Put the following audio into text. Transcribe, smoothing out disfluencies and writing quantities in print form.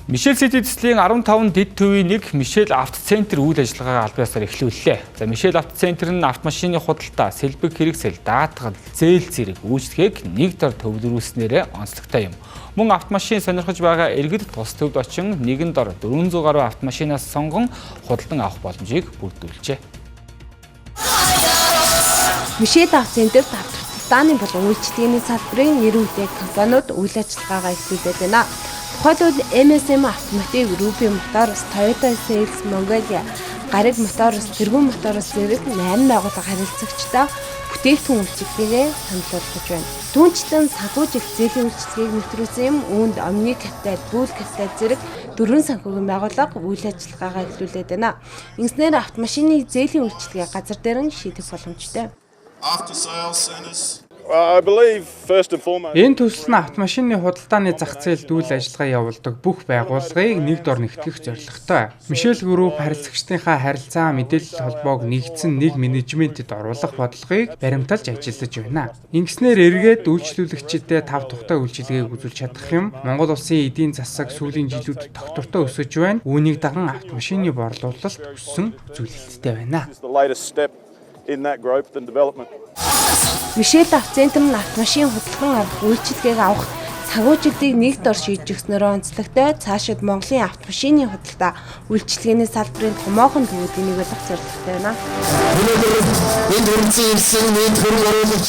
Мишель Сити төслийн 15 дэд төвийн нэг Мишель Автоцентр үйл ажиллагаагаа албан ёсоор эхлүүллээ. За, Мишель Автоцентр нь автомашины худалдаа, сэлбэг хэрэгсэл, даатгал, зээл зэрэг үйлчилгээг нэг дор төвлөрүүлснээр онцлогтой юм. Мөн автомашин сонирхож байгаа иргэд тус төвд очин нэгэн дор 400 гаруй автомашинаас сонгон худалдан авах боломжийг бүрдүүлжээ. Мишель Автоцентрт автохудалдааны болон үйлчилгээний салбарын нэр хүндтэй компаниуд үйл ажиллагаагаа эхлүүлээд байна. Тухайлбал, MSM Automotive, Ruby Motors, Toyota Sales Mongolia, Гариг Motors, Тэргүүн Motors зэрэг 8 байгууллага харилцагчдаа бүтээгдэхүүн үйлчилгээгээ санал болгож байна. Түүнчлэн санхүүжилт зээлийн үйлчилгээг нэвтрүүлсэн юм. Үүнд Omni Capital, Bull Capital зэрэг дөрвөн санхүүгийн байгууллага үйл ажиллагаагаа эхлүүлээд байна. Ингэснээр автомашины зээлийн үйлчилгээ газар дээр нь шийдэх боломжтой. After sales centers. I believe first and foremost. Энэ төсөл нь автомашины худалдааны зах зээлд үйл ажиллагаа явуулдаг бүх байгууллагыг нэг дор нэгтгэх зорилготой. Мишель Group харилцагчдынхаа харилцаа, мэдээлэл холбоог нэгдсэн нэг менежментэд оруулах бодлогыг баримталж ажиллаж байна. Ингэснээр эргээд үйлчлүүлэгчдэд тав тухтай үйлчилгээг үзүүлж чадах юм. Монгол улсын эдийн засаг сүүлийн жилүүдэд тогтвортой өсөж байна. Үүнийг даган автомашины борлуулалт өссөн үзүүлэлттэй байна. Is the latest step in that growth and development. Мишель Автоцентр нь автомашин худалдан авах, үйлчилгээг авах санхүүжилтийг нэг дор шийдэж өгснөөрөө онцлогтой. Цаашид Монголын автомашины худалдаа, үйлчилгээний салбарын томоохон төвүүдийн нэг болох зорилготой байна. Өнөөдөр энд хүрэлцэн ирсэн нийт хөрөнгө оруулагч